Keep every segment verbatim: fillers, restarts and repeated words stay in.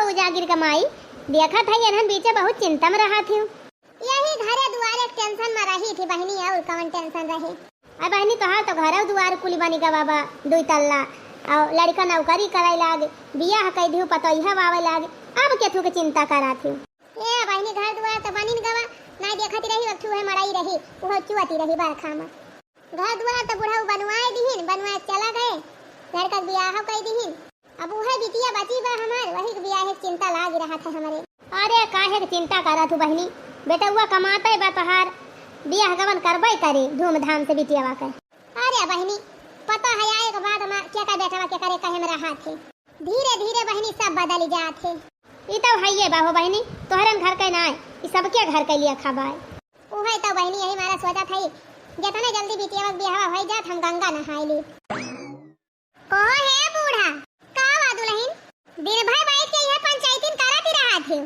उजागिर क माई, देखत है एनहन बीचे बहुत चिंता में रहत हिउ। यही घरे दुआरे के tension में रही थी बहिनी, और कवन tension रहे। अरे बहिनी, तोहार तो घरौ दुआर कुली बनी गवा बा, दुई तल्ला, और लड़का नौकरी करे लाग, बियाह कई दिहु, पतोहिया आवे लाग, अब केथू के चिंता करत हिउ? ए बहिनी, घर दुआर तो बनिन गवा, नाई देखत रही, अब चूहे मड़ई रही, उहो चुअती रही बरखा में। घर दुआर तो बुढ़ऊ बनवाए दिहिन, बनवाए चला गए, लड़का के बियाह कई दिहिन। अब उहे बिटिया बची बा हमार, वही के बियाह के चिंता लाग रहत है हमरे। अरे काहे के चिंता करत हू बहिनी, बेटउआ कमाते बा तोहार, बियाह गवन करबे करे धूमधाम से बिटियावा के। अरे बहिनी, पता है आए के बाद में के का बेटवा के करे कहे में रहत है। धीरे धीरे बहिनी सब बदल जात है। ई तो हइये बा हो बहिनी, तोहरन घर के नाय, ई सबके घर के लिए खबाए। उहे तो बहिनी यही मारा सोचत हई, जेतने जल्दी बिटिया के बियाह होई जात हम गंगा नहाई ली। कहो हे बूढ़ा, का बा दुलहिन? दिन भर बैठ के इहे पंचायतिन करत ही रहत हिउ।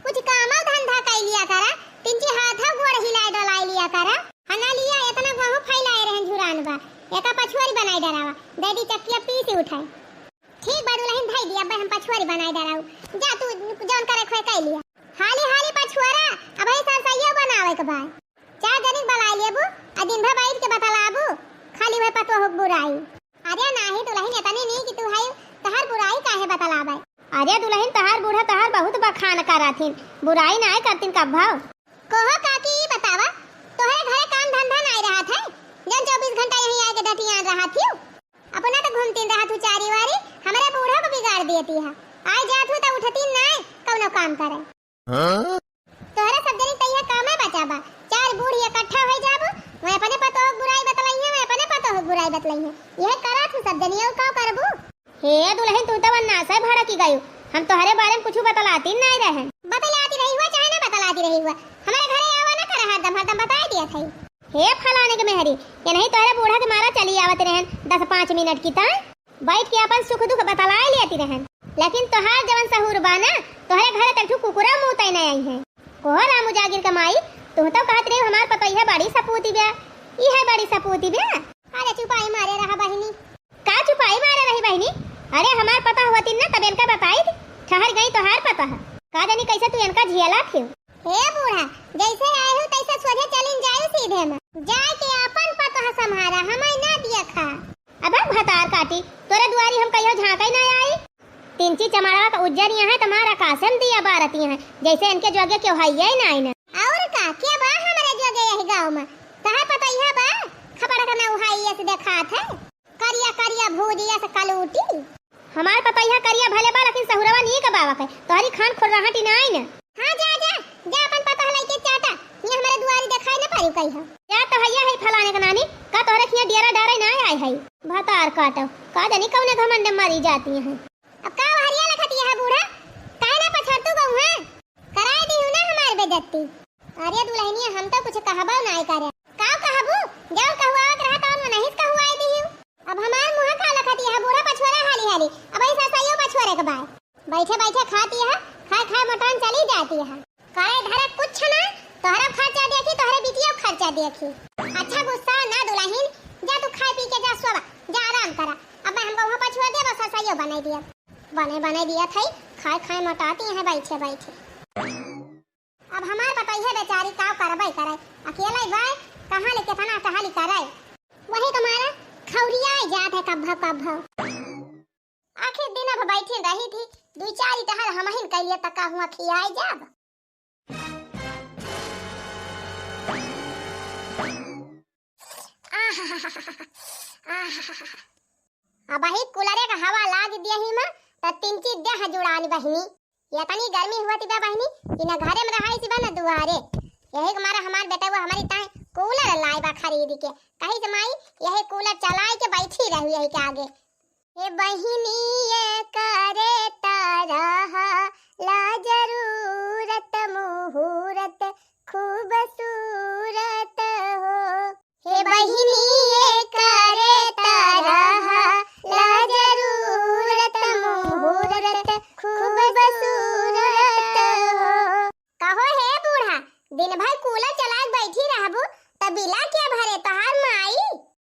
कुछ कामो धंधा कई लिया करा, तिनची हाथो गोड़ हिलाए डोलाए लिया करा। हना लिया एतना गहूँ फैलाए रहन झुरान बा, एका पछुआरी बनाई डरावा, दे दी चक्किया पीसी उठाए। ठीक बा दुलहिन, धई दी, अब्बे हम पछुआरी बनाई डराऊ। जा तू जौन करे खोए कई लिया। हाली हाली पछुआरा, अबही सरसैया बनावे के बा। चार जनिक बलाई लेबू, आ दिन भर बैठ के बतलाबू, खाली वह पतोह के बुराई। अरे नाही दुलहिन, एतने नीक तू हई, तहार बुराई काहे बतलाबे? अरे दुलहिन, तहार बूढ़ा तहार बहुत बखान करथिन, बुराई नाय करथिन कब्भौ। कहो काकी, ई बतावा, तोहरे घरे काम धंधा नाय रहत है, जौन चउबीस घंटा यहीं आके डटियान रहत हिउ? अपना तो घूमतीन रहत हू चारी वारी, हमरे बूढ़ा को बिगाड़ देती है। आय जात हू तो उठतीन नाय कौनो काम करे। हाँ? तोहरे सब जनी तैया कामे बचा बा, चार बूढ़ इकट्ठा होई जाबू, वह अपने पतोह के बुराई बतलइहे, वह अपने पतोह के बुराई बतलइहे। यह करत हू सब जनी, और का करबू? हे दुलहिन, तू तो वन्ना से भड़की गयू, हम तोहरे बारे में कुछ बतलाती नाय रहन। बतलाती रही हुआ चाहे ना बतलाती रही हुआ, हमरे घरे आवा ना कर, हरदम हरदम बताई दिया था। हे फलाने के मेहरी, ये नहीं तोहरे बूढ़ा के मारा चली आवत रहन दस पाँच मिनट की ताई। बैठ के अपन सुख दुख बतलाए लेती रहन, लेकिन तोहार जवन सहूर बा ना, तोहरे घरे तक ठू कुकुरा मुँह तय नहीं आई है। कोहो राम उजागिर क माई, तुम तो कहत रही हमार पतोहिया बड़ी सपूती बा, ई है बड़ी सपूती बा। अरे चुपाई मारे रहा बहिनी। का चुपाई मारे रही बहिनी? अरे हमार पता होती ना तब इनका बताई थी, ठहर गई तोहार पता है। का जानी कैसे तू इनका झियला थी। हे बूढ़ा, जैसे आए हो तैसे सोझे चलिन जाए सीधे में। जाए के अपन पतोह संभारा, हमें ना दिया खा। अब हम भतार काटी, तोरे दुआरी हम कहियो झांके ना आई। तिनची चमड़वा का उज्जर यहाँ है, तुम्हारा कासम दिया बारत यहाँ, जैसे इनके जोगे क्यों है ये ना आई ना। और का, के बा हमारे जोगे यही गाँव में? तहा पता यह बा, खपड़ा का ना उहाई ये से देखात है। करिया करिया भूजिया से कलूटी। हमार पतोहिया करिया भले बा, लेकिन सहुरवा नीक बावा के। तोहरी खान खोल रहा टी नाई न। हाँ, जा, जा, जा, अपन पतोह लइके चाटा। ये हमारे दुआरी देखाई न पारी कही हो। जा तो हैया है फलाने के नानी, का तोहरे खिया डेरा डारे ना आए है? भतार काटो, का जानी कौने घमंड में मरी जाती हैं। अब का हरिया लखत यह बूढ़ा, काहे ना पछड़तू गऊ है? कराए दी हूँ ना हमार बेइज्जती। अरे दुलहिनिया, हम तो कुछ कहबो नाय करे। का कहबू? जौन कहुआवत रहा तौन मनहिस कहुआई दिहू। अब हमार मुँह का लखत यह बूढ़ा पछुआरा हाली हाली, अब ऐसा सैयो पछुआरे के बाय। बैठे बैठे खाती है, खाए खाए मोटान चली जाती है। करे धरे कुछ ना, तोहरा खर्चा देखी, तोहरे बिटिया खर्चा देखी। अच्छा गुस्सा ना दुलहिन, जा तू खाए पी के जा सोवा, जा आराम करा। अब मैं हमको वहाँ पछुआ दे, बस सैयो बनाई दिया। बने बने दिया थई, खाए खाए मोटाती हैं बैठे बैठे। अब हमार पतोहिया बेचारी का करबै करे, अकेले बाय, कहाँ ले केतना टहली करे। वही तुम्हारा खौरिया जात है कब्भव कब्भव। आखिर दिन अब बैठी रही थी, दुई चार टहल हमहिन कैलिए तका हुआ खियाए जाब। आहा, आहा। अबही कूलरे का हवा लाग दिया ही माँ, त तिनची देह जुड़ान बहिनी। इतनी गर्मी हुआ थी बा बहिनी कि न घरे में रहाई सी बा न दुआरे। यही के मारा हमार बेटा वो हमारी ताई कूलर लाए बा खरीद के। कही से माई यही कूलर चलाए के बैठी रही यही के आगे। ए बहिनी ये करे तरह ला जरूरत मुहूरत खूबसूरत हो। हे बहिनी ये करे तरह ला जरूरत मुहूर्त खूबसूरत हो। कहो हे बूढ़ा, दिन भर कूलर चला के बैठी रहबू त बिला के भरे तोहार माई?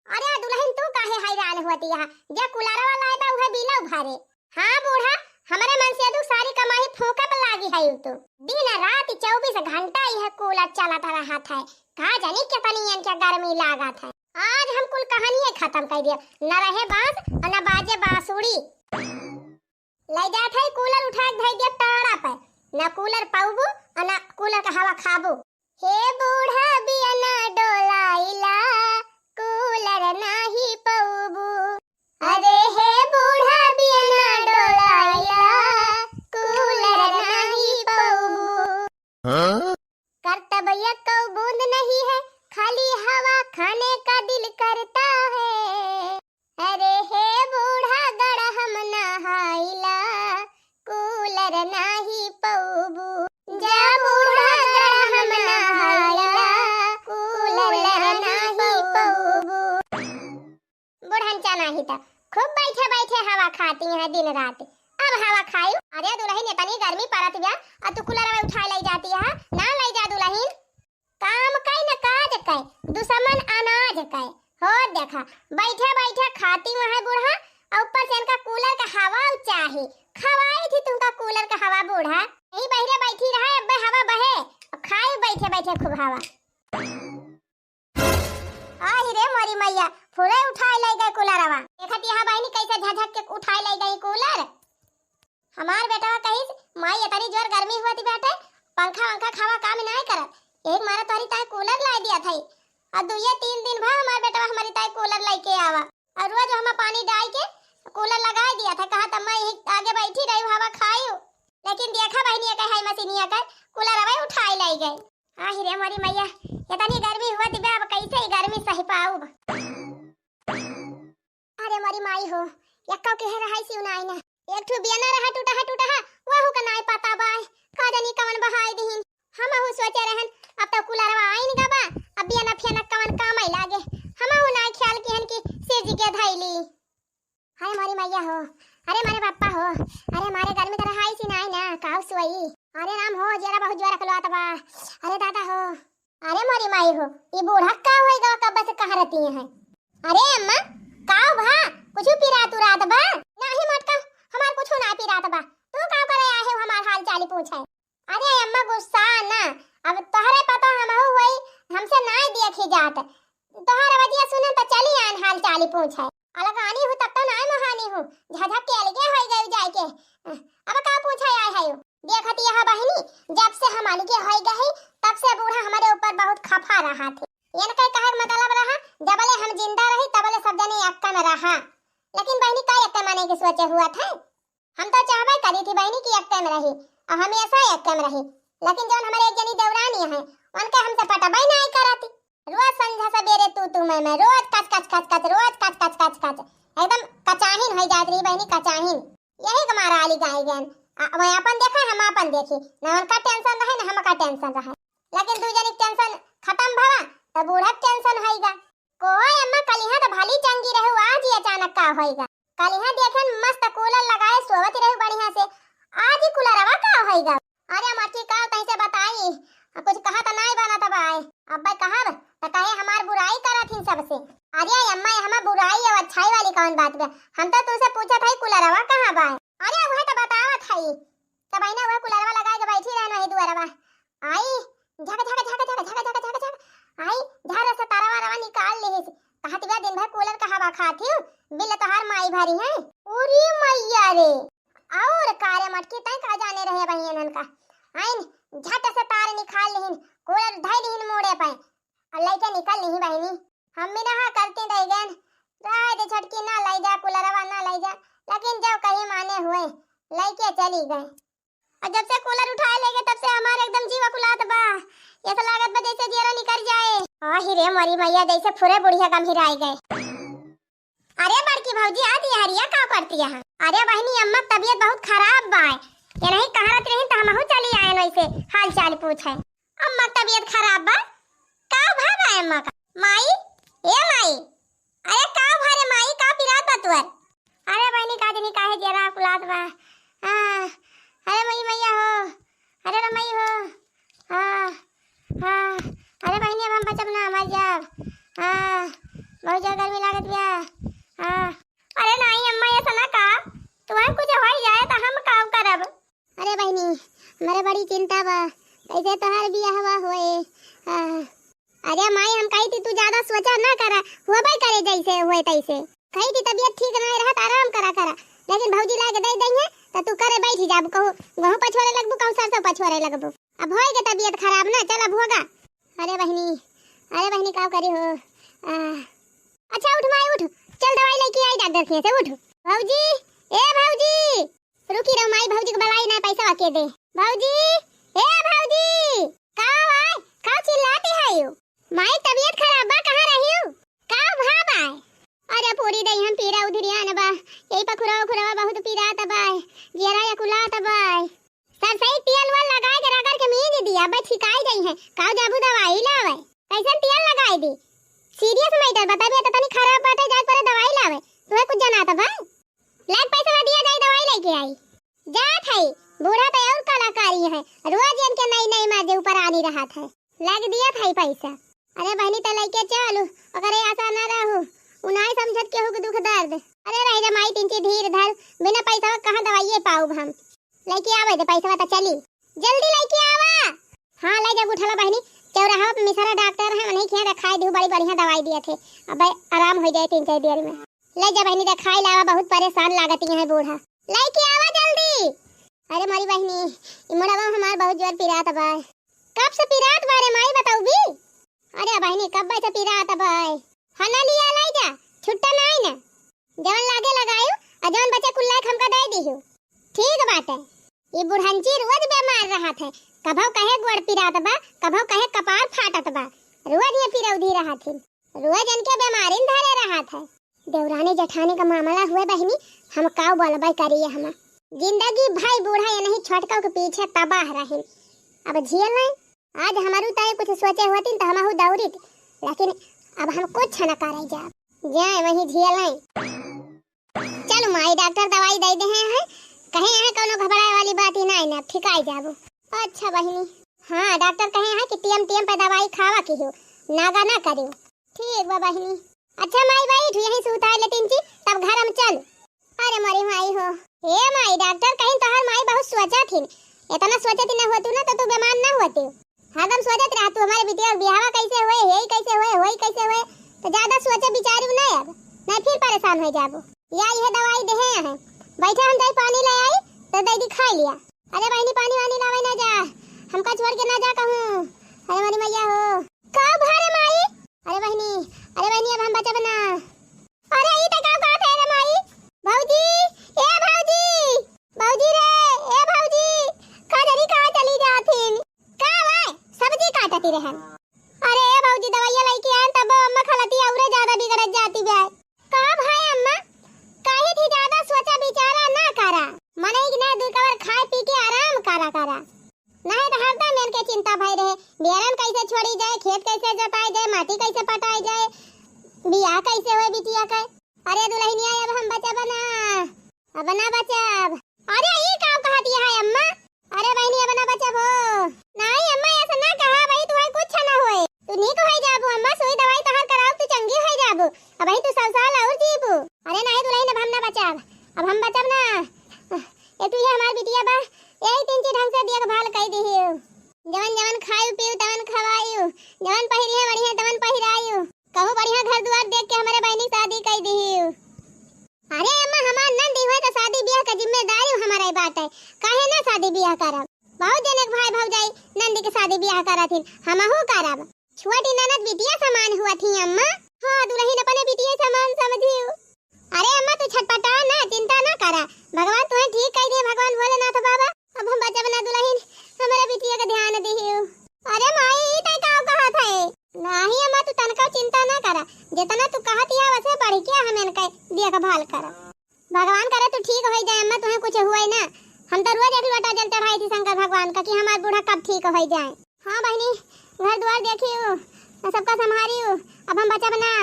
अरे दुलहिन तू काहे हैरान होती है, जे कूलरवा लाए बा उहे बिला भरे। हाँ बूढ़ा, है तू। दिन रात चउबीस घंटा यह कूलर चलत रहत है। का जानी कितनी इनके गर्मी लागत है। आज हम कुल कहानिये खतम कइ दिया। न रहे बांस और न बाजे बांसुरी। लइ जात है कूलर उठा के धइ दिया टाड़ा पे। न कूलर पउबू और न कूलर का हवा खाबू। हे बूढ़ा बियना डोलाइला, कूलर नाही पउबू। अरे हे बूढ़ा बियना डोलाइला, कूलर नाही पउबू। हाँ? करतब यक्कउ बूंद नहीं है, खाली हवा खाने का दिल करता है। अरे हे बूढ़ा गड़हम नहाइला, कूलर नाही पउबू। जा बूढ़ा गड़हम नहाइला, कूलर नाही पउबू। बुढ़न चानाही त खूब बैठे बैठे हवा खाती हैं दिन रात। अब हवा खायू? अरे दुलहिन, इतनी गर्मी परत बिया, अ तू कूलर में उठाइ लइ जाती है, ना लइ जा दुलहिन। काम कइ न काज कइ, दुसमन अनाज कइ। हो देखा, बैठे बैठे खाती वहाँ बूढ़ा, अउ ऊपर से इनका कूलर का हवा चाही। खवाई थी तुमका कूलर का हवा बूढ़ा। यही बहिरे बैठी रहे, अब्बे हवा बहे, खाए बैठे बैठे खूब हवा। आही रे मोरी मैया, फुरे उठाइ लइ गए कूलरवा। देखत यहाँ बहिनी कइसे झझक के उठाइ लइ गई कूलर। हमार बेटवा कहिस, "माई, इतनी जोर गर्मी हुआ थी बाटे, पंखा वंखा खावा काम नाहीं करत, एक मारा तोहरी ताई कूलर लाइ दिया था।" और दुइये तीन दिन भा हमार बेटवा हमारी ताई कूलर लइके आवा, और रोज हम पानी डाल के कूलर लगाइ दिया था, कहा त मैं यही आगे बैठी रही, हवा खायू। लेकिन देखा बहिनिया के है मशीनिया कर कूलर अबे उठाइ लइ गए। आही रे मोरी मैया, इतनी गर्मी हुआ थी बे, अब कइसे ही गर्मी सहि पाउब। अरे मोरी माई हो, यक्कउ के है रहाई सिउ नाई ना। एक ठो बियना रहा टूटा है, टूटा है, वहू का नाई पता बाय। का जानी कवन बहाई दिहिन। हमहू सोचे रहन, अब तो कूलरवा आइन गा बा, अब बियना फियना कवन काम आई लागे। हमहू नाई ख्याल किहन कि सिज के धइली। हाय मोरी मैया हो, अरे मारे बापा हो, अरे मारे गर्मी त रहाई सी नाई ना, काउ सोई। अरे राम हो, जेरा बहुत जोर अकलवात बा। अरे दादा हो, अरे मोरी माई हो, ई बूढ़ा का होई गवा, कब्बे से कहाँ रहती हैं? अरे अम्मा, काउ भा, कुछ पिरात उरात बा? नाही मटका, हमार कुछ ना पिरात बा। तू का करे आहे हमार हाल चाली पूछे? अरे अम्मा गुस्सा ना, अब तोहरे पता हमहू होई, हमसे नाई देखी जात। तोहर आवाजिया सुनन त चली आन हाल चाली पूछे। अलगानी हूँ तब तो नाई मोहानी हूँ, झझक के अलगे होई गई जाए के। अब का पूछे आए है? देखत यह बहिनी, जब से हम अलगे होई गई, तब से बूढ़ा हमारे ऊपर बहुत खफा रहा थे। इनके कहे के मतलब रहा, जबले हम जिंदा रही, तबले सब जने एक्का में रहा। लेकिन बहिनी का एक्का माने के सोचे हुआ था? हम तो चाहबे करी थी बहिनी कि एक्के में रही, और हमेशा एक्के में रही। लेकिन जौन हमारे एक जनी देवरानी है, उनके हमसे पटबे नाई करती। रोज संझा सबेरे तू तू मैं मैं, रोज कच कच कच कच, रोज कच कच कच कच, एकदम कचाहिन होई जात रही बहिनी, कचाहिन। यही के मारा आली गाई गन। आ, वह अपन देखे, हम अपन देखी, ना उनका टेंशन रहे, ना हमका टेंशन रहे। लेकिन दू जनी के टेंशन खतम भवा, तो बूढ़ा के टेंशन होई गा। कोहो अम्मा, कलिहा त भली चंगी रहू, आज ही अचानक का होइगा? कलिहा देखन मस्त कूलर लगाए सोवत रहू बढ़िया से, आज ही कूलरवा का होइगा? अरे मटकी का तैसे बताई, कुछ कहा त नाई बनत बाय। अब्बे कहब त कहे हमार बुराई करत हिन सबसे। अरे अम्मा, ये हमार बुराई और अच्छाई वाली कौन बात बा? हम तो तुमसे पूछत हई कूलरवा कहाँ बाय? अरे वह त बतावत हई, तब आईना वह कूलरवा लगाए के बैठी रहन वही दुआरवा। आई झक झक झक झक झक झक झक झक, आई झर से तारवा रवा निकाल लिहिस। कहत बा दिन भर कूलर का हवा खात हिउ, बिल तोहार माई भरी है। उरी मैया रे, और कारे मटकी तय का जाने रहे बहियन हन का। आइन झट से तार निकाल लिहिन, कूलर धई लिहिन मूड़े पे, और लइके निकल लिही बहिनी। हम भी नहा करती रह गए, रह दे छोटकी, ना लई जा कूलरवा, ना लई जा, लेकिन जब कहीं माने हुए, लइके चली गए। और जब से कूलर उठाए लेगे, तब से हमार एकदम जीव अकुलात बा। ऐसा लागत बा जैसे जियरा निकल जाए। आही रे मोरी मैया, जैसे फुरे बुढ़िया गम्हिराए गए। अरे बड़की भौजी, आ दिया हरिया का करती है? अरे बहिनी, अम्मा के तबीयत बहुत खराब बा। ये नहीं कहा रहत रही तो हमहू चली आए वैसे हाल चाल पूछे। अम्मा के तबीयत खराब बा? का भा बा अम्मा का? माई, ए माई, अरे का भा रे माई, का पिरात बा तुअर? अरे बहिनी, का जनी काहे जरा कुलात बा। आ, अरे मई मैया हो, अरे रे मई हो। हाँ, हाँ, अरे बहिनी, अब हम बचब ना, मर जाब। हाँ, बहुत ज्यादा गर्मी लागत बिया। हाँ, अरे नाई अम्मा, ऐसा ना का, तुम्हें कुछ हो ही जाए तो हम का करब? अरे बहिनी, हमरे बड़ी चिंता बा, कैसे तोहार बियाहवा होए। आ, अरे माई, हम कही थी तू ज्यादा सोचा ना करा, होबे करे जैसे होए तैसे। कही थी तबीयत ठीक ना रहत, आराम करा करा, लेकिन भौजी लाके दे देंगे तो तू करे बैठ जाबू, कहूँ गहूँ पछोरे लगबू, कहूँ सरसों पछोरे लगबू। अब होए के तबीयत खराब ना, चल अब होगा। अरे बहिनी, अरे बहिनी, का करी हो? आ, अच्छा उठ माई उठ, चल दवाई लेके आई डॉक्टर के से, उठ। भौजी, ए भौजी, रुकी रहो माई, भौजी के बुलाई ना, पैसा के दे। भौजी, ए भौजी, का आए, का चिल्लाती है यू? माई तबीयत खराब बा, कहाँ रही हो? का भा बाय? अरे पूरी दई हम पीरा उधरिया न बा, यही पखुरवा उखुरवा बहुत पीरात बाय, जियरा यकुलात बाय। सरसई तेल वेल लगाए के रगड़ के मीज दिया, बस छिकाई गई है। काऊ जाबू दवाई लावे? कैसन तेल लगाए दी? सीरियस मैटर बताबे त तनी खराब बाटे, जाए पड़े दवाई लावे। तुम्हें कुछ जनात बा? लाग पैसा दिया जाई, दवाई लेके आई। जात है, बूढ़ा तो और कलाकारी है, रोज इनके नई नई मर्दे ऊपर आनी रहत है। लाग दिया था पैसा। अरे बहनी त लेके चलू, ओकरे आशा ना रहू, उ नाई समझत केहू के दुख दर्द। अरे रह जा माई, तिनची धीर धर, बिना पैसा कहाँ दवाइए पाउब हम। लेके आवे दे पैसा त चली, जल्दी लेके आवा। हाँ ले जा उठला बहनी, चौराहा पे मिसरा डॉक्टर है, उन्हीं के यहाँ दिखाई दू, बड़ी बढ़िया दवाई दिए थे, अब आराम हो जाए तीन चार दिन में। ले जा बहनी दिखाई लावा, बहुत परेशान लागत है बूढ़ा, लेके आवा जल्दी। अरे मारी बहनी, ई मुड़वा हमार बहुत जोर पिरात बा। कब से पिरात बा रे माई, बताऊ भी? अरे बहनी, कब से पिरात बा? हना लिया लाई जा, छुट्टा नाई ना। जवन लागे लगायु, आ जवन बचे कुल्ला एक हमका दे दिहु। ठीक बाटे। ई बुढ़ंची रोज बीमार रहत है, कभौ कहे गोड़ पिरात बा, कभौ कहे कपार फाटत बा। रोज ये पिरौधी रहत हिन, रोज इनके बीमारिन धरे रहत है। देवरानी जेठानी का मामला हुए बहिनी, हम काऊ बोलबे करिए हम। जिंदगी भई बूढ़ा ये नहीं छोटका के पीछे तबाह रहिन। अब झेल लें, आज हमारू तय कुछ सोचे होतिन तो हमहू दौड़ित, लेकिन अब हम कुछ न करे जाब। जाए वहीं झेल लें। चलो माई, डॉक्टर दवाई दे दे हैं, कहे हैं कोनो घबराए वाली बात ही नहीं ना, ठिकाई जाबो। अच्छा बहिनी। हाँ, डॉक्टर कहे हैं कि टीएम टीएम पे दवाई खावा की हो, नागा ना करियो। ठीक बा बहिनी। अच्छा माई, बैठ यहीं सुताए लेटिन जी, तब घर हम चल। अरे मोरी माई हो। ए माई, डॉक्टर कहीं तोहर माई बहुत सोचा थिन, इतना सोचत न होतू ना तो तू बीमार ना होती। हरदम सोचत रह तू हमारे बिटिया के बियाहवा कैसे होए, हेई कैसे होए, होई कैसे होए, तो ज्यादा सोचे विचारू ना अब, नहीं फिर परेशान हो जाबो। या यह दवाई देहे हैं, बैठा हम जाई पानी ले आई, तो दे दी खा लिया। अरे बहनी, पानी वानी लावे ना जा, हमका छोड़ के ना जा कहूँ। अरे मोरी मैया हो। का भा रे माई? अरे बहनी, अरे बहनी, अब हम बचब ना। अरे ई त का कहत है रे माई? भौजी, ए भौजी, भौजी रे, ए भौजी, का जरी कहाँ चली जाथिन? का भाई, सब्जी काटती रहन। अरे ए भौजी, दवाइया लेके आन, तब अम्मा खलती औरे ज्यादा बिगड़त जाती बे। का भाई अम्मा, काहे थी ज्यादा सोचा विचारा ना करा। मनई के ना दू कवर खाए पी के आराम करा करा। नहीं तो हरदम इनके चिंता भई रहे, बिहरन कैसे छोड़ी जाए, खेत कैसे जोताई जाए, माटी कैसे पटाई जाए, बियाह कैसे होए बिटिया के। अरे दुल्हनिया, अब हम बचब ना, अब ना बचब। अरे ई का कहत है अम्मा? अरे बहनी, अब ना बचब हो। नहीं अम्मा, ऐसा ना कहा भाई, तुम्हें कुछ ना होए, तू नीक हो जाबू अम्मा, सुई दवाई तोहर कराओ, तू चंगी हो जाबू, अब तू सौ साल और जीबू। अरे नहीं दुल्हन, अब हम ना बचब, अब हम बचब ना। ए तू ये हमार बिटिया बा, यही तीन चीज ढंग से देखभाल कर दिहियो। जवन जवन खायु पीयु तवन खवायु, जवन पहिरिहे बढ़िया तवन पहिरायु। कहू बढ़िया घर दुआर देख के हमरे बहिनी शादी कर दिहियो। अरे अम्मा, हमार नंदी हुए तो शादी ब्याह का जिम्मेदारी हमारे बात है, काहे ना शादी ब्याह करब? बहुत जने के भाई भौजाई नंदी के शादी ब्याह करत हिन, हमहू करब। छोटी ननद बिटिया समान हुआ थी अम्मा। हाँ दुल्हन, अपने बिटिया समान समझियो। अरे अम्मा, तू छटपटा ना, चिंता ना करा, भगवान तुम्हें ठीक कर दिए, भगवान भोलेनाथ बाबा। अब हम बचब ना दुल्हन, हमारे बिटिया का ध्यान दिहियो। अरे माई, ई तय का कहत है? नहीं अम्मा, तू तनका चिंता ना करा, जितना तू कहत या वसे बढ़ के हम इनका देखभाल करा। भगवान करे तू ठीक हो जाए अम्मा, तुम्हें कुछ हुए ना। हम तो रोज एक लोटा जल चढ़ाई थी शंकर भगवान का कि हमार बूढ़ा कब ठीक हो जाए। हाँ बहनी, घर द्वार देखियो, सबका संभारियो, अब हम बचब ना।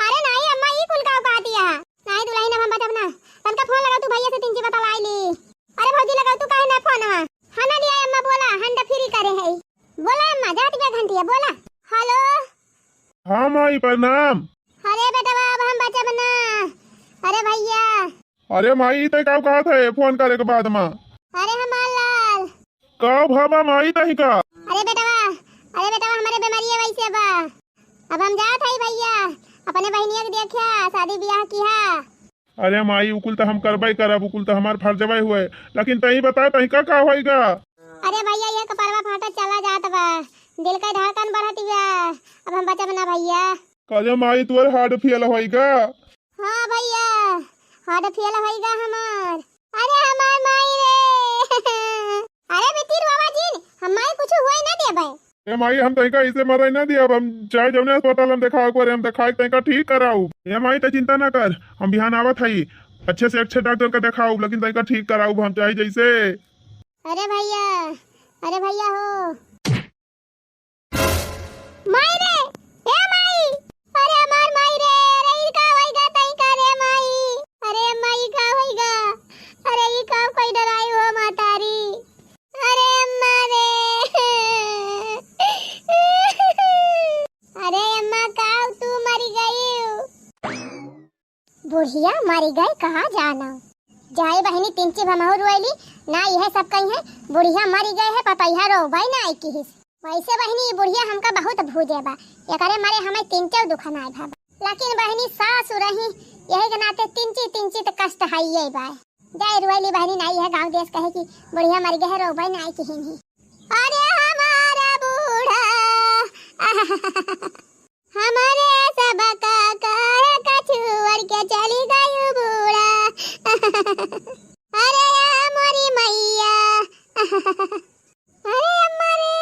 अरे नहीं अम्मा, ई कुल का कहती है? नहीं दुल्हन, अब हम बचब ना। तनका फोन लगाओ तू भैया से, तिनची बतलाई ली। अरे भौजी लगाओ तू काहे ना फोनवा? हाँ ना लिया अम्मा, बोला, hand free करे है। बोला अम्मा, जाती बे घंटिया, बोला। हेलो। हाँ माई, प्रणाम। अरे बेटवा, अब हम बचब ना। अरे भैया। अरे माई, ई तय का कहत है फोन करे के बाद में? अरे हमार लाल, का भवा माई तही का? अरे बेटवा, अरे बेटवा, हमरे बेमारिया वैसे बा। अब हम जात हई भैया, अपने बहिनिया के देखिया, शादी बियाह किहा। अरे माई, उकुल त हम करबे करब, उकुल त हमार फर्जबे हुए, लेकिन तही बता, तही का, का होइगा? अरे भैया, ये कपरवा फाटत चला जात बा, दिल के धड़कन बढ़त बा, अब हम बचब ना भैया। अरे माई, तोर heart fail होइगा? हाँ भैया, heart fail होइगा हमार। अरे हमार माई रे। अरे बिटिया बाबा जी, हम माई कुछ हुए ना देबे। ए माई, हम तैका इसे मरे ना दिया, अब हम चाहे जौने अस्पताल हम देखाओ करे, हम देखाए तैका ठीक कराऊ। ए माई, त चिंता ना कर, हम बिहान आवत हई, अच्छे से अच्छे डॉक्टर का देखाऊ, लेकिन तैका ठीक कराऊ, हम चाहे जैसे। अरे भैया, अरे भैया हो। माई रे, ए माई, अरे हमार माई रे, अरे ई का होइगा तैका रे माई, अरे माई का होइगा, अरे ई का कोई डराई हो मातारी, अरे अम्मा रे, अरे अम्मा का तू मरी गई? बुढ़िया मरी गए कहाँ जाना। जाए बहिनी, तिनची भमहू रोइली, ना यह सब कही है, बुढ़िया मरी गए है, पतैहा रोबै ना आई किहिस। वैसे बहिनी, ई बुढ़िया हमका बहुत भूजे बा, एकरे मारे हमें तिनचो दुख ना भा। लेकिन बहिनी, सासु रही, यही के नाते तिनची, तिनची त कष्ट है ये बा। जाए रोइली बहिनी, ना यह गाँव देश कहे कि बुढ़िया मरी गए है, रोबै ना आई किहिन ही। अरे हमारा बूढ़ा, हमरे सबका काहे का छोड़ के चली गई बूढ़ा। अरे या मोरी मैया, अरे अम्मा रे,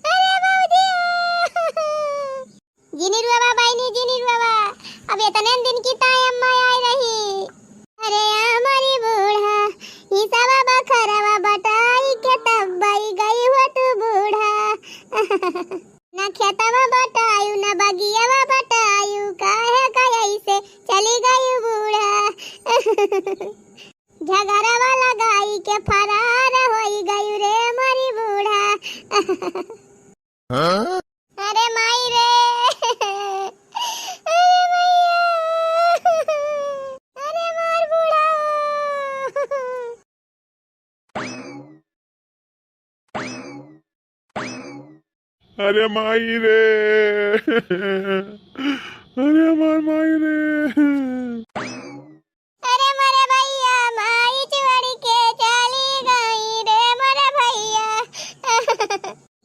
अरे बाबूजी। जिनी रुआ बहिनी, जिनी रुआ, अब इतने दिन की ताई अम्मा आई रही। अरे या मोरी बूढ़ा, ई सब बखरवा बटाई के तब बई गई हो तू बूढ़ा। ना खेतवा बटायू, ना बगियवा बटायू, काहे का ऐसे चली गई बूढ़ा? झगड़वा लगाई के फरार होई गई रे मोरी बूढ़ा। हाँ? अरे माई रे, अरे मैया, अरे मार बूढ़ा। अरे माई रे, अरे हमार माई रे। अरे मोरे भैया, माई छोड़ के चली गई रे मोरे भैया।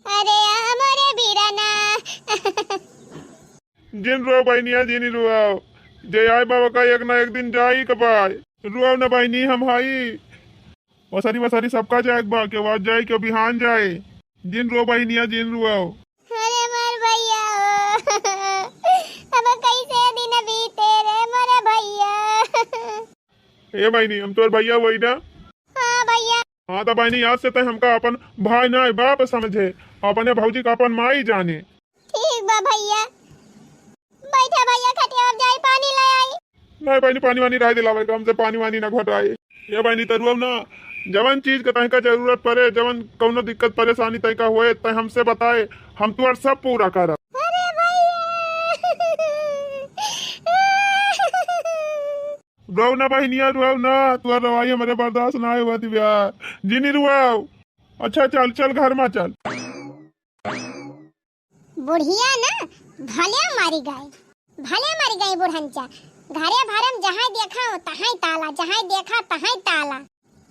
अरे आ मोरे बीरना। जिन रो बहिनिया, जिन रुआओ, जे आए बाबा का एक ना एक दिन जाई के बाय। रुआओ ना बहिनी, हम हाई। वसरी वसरी सबका जाए के बा, के आज जाए, के बिहान जाए। जिन रो बहिनिया, जिन रुआओ। अरे मोर भैया हो, अब कैसे दिन बीते रे मोरे भैया। ए बहिनी, हम तोर भैया होई ना? हाँ भैया। हाँ तो बहिनी, आज से तै हमका अपन भाई ना बाप समझे, अपने भौजी का अपन माई जाने। ठीक बा भैया, बैठा भैया खटिया पर, जाई पानी ले आई। नहीं बहिनी, पानी वानी रह दिलावे, हमसे पानी वानी ना घोटाए। ए बहिनी, तरुआ ना, जवन चीज के तैका जरूरत पड़े, जवन कौनो दिक्कत परेशानी तैका होए, तै हमसे बताए, हम तुआर सब पूरा करब। अरे भैया। रुआओ ना बहिनिया, रुआओ ना, तुआर रवाई हमरे बर्दाश्त ना होत बा। जिनी रुआओ। अच्छा चल, चल घर में चल। बुढ़िया ना भले मरी गई, भले मरी गई बुढ़नचा। घरे भरे में जहाँ देखा तहाँ ताला, जहाँ देखा तहाँ ताला।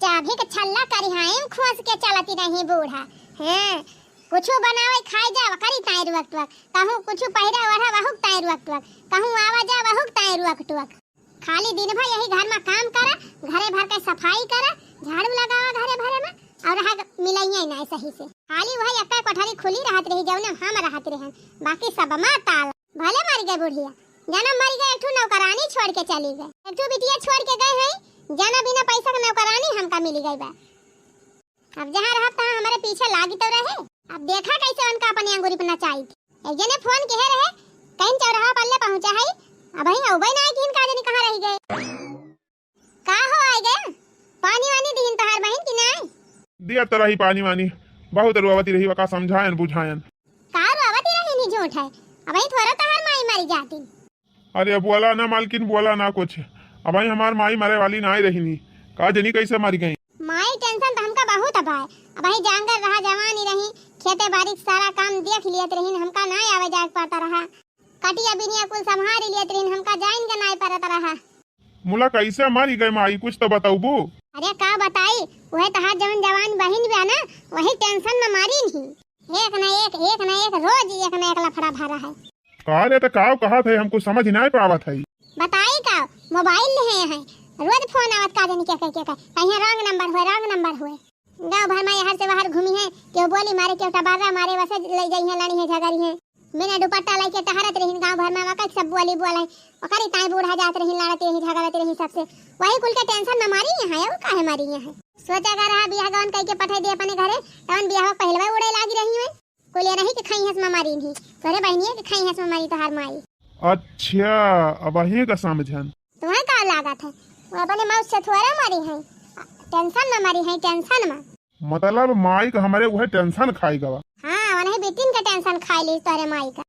चाभी के छल्ला करिहाए में खोस के चलती रही बूढ़ा। हैं, कुछु बनावे खाए जा, वकरी ताई रुअक टुअक। कहूँ कुछु पहिरा ओढ़ा, वहुक ताई रुअक टुअक। कहूँ आवा जा, वहुक ताई रुअक टुअक। खाली दिन भर यही घर में काम करा, घरे भर के सफाई करा, झाड़ू लगावा घरे भरे में, और रहा मिलइया ना सही से। खाली वही एक्का कोठरी खुली रहत रही, जौने हम रहत रहन, बाकी सब में ताला। भले मर गए बुढ़िया, जाना मर गए, एक ठो नौकरानी छोड़ के चली गए, एक ठो बिटिया छोड़ के गए हैं, जाना बिना पैसा के नौकरानी हमका मिल गई बा। अब जहाँ रहब तहाँ हमरे पीछे लागी तो रहे। अब देखा कैसे उनका अपने अंगूरी पर नचाई थी। एक जने फोन किहे रहे, कहीं चौराहा पर ले पहुँचा है, अबहीं अउबे ना आए कि इनका जनी कहाँ रह गए। का हो आए गए? पानी वानी दीहिन तोहार बहिन कि नाई? दिया तो रही पानी वानी, बहुत रोवती रही, वका समझायन बुझायन। का रोवती रही नी झूठ है, अबहीं थोड़ा तोहार माई मरी जाती। अरे बोला ना मालकिन, बोला ना कुछ। अबहीं हमार माई मरे वाली नाई रही नी, का जनी कैसे मर गई। माई tension तो हमका कहू त बाय, अबहीं जांगर रहा, जवानी रही, खेते बारी के सारा काम देख लियत रहिन, हमका नाय आवे जाए के पड़त रहा। कटिया बिनिया कुल संभारी लियत रहिन, हमका जाइन के नाय पड़त रहा। मुला कैसे मरी गए माई, कुछ तो बतौबू? अरे का बताई, वह तहार जवन जवान बहिन बा ना, वही tension में मरी नहीं। एक न एक, एक न एक, रोज एक न एक लफड़ा भरा है। का रे, त का कहत है, हम कुछ समझ नाय पावत है। बताई का, mobile लिहे हैं, रोज phone आवत का जानी के, के, के, के, कहिए wrong number हुए, wrong number हुए। गाँव भर में यहर से वहर घूमी है, केहू बोली मारे, केहू टबारा मारे, वसे लई जाई है, लड़ी है, झगड़ी है। बिना दुपट्टा लइके टहरत रहिन गाँव भर में, वका सब बोली बोले, ओकरी ताई बूढ़ा जात रहिन, लड़त रही, झगड़त रही सबसे। वही कुल के tension में मरी यहाँ है, और काहे मरी यहाँ है? सोचा का रहा बियाह गवन कइके पठाई दे अपने घरे, तवन बियाह पहिलवा उड़े लागी रही है। कुल ये नहीं कि खाई हंस में मरी नहीं, तोरे बहनिया के खाई हंस में मरी तोहार माई। अच्छा, अबहीं का समझन। तुम्हें का लागत है, वो अपने मौत से थोड़ा मरी है, tension में मरी है, tension में। मतलब माई का हमरे उहे tension खाई गवा। हाँ, उन्हें बिटिन के tension खाई ली तोरे माई का।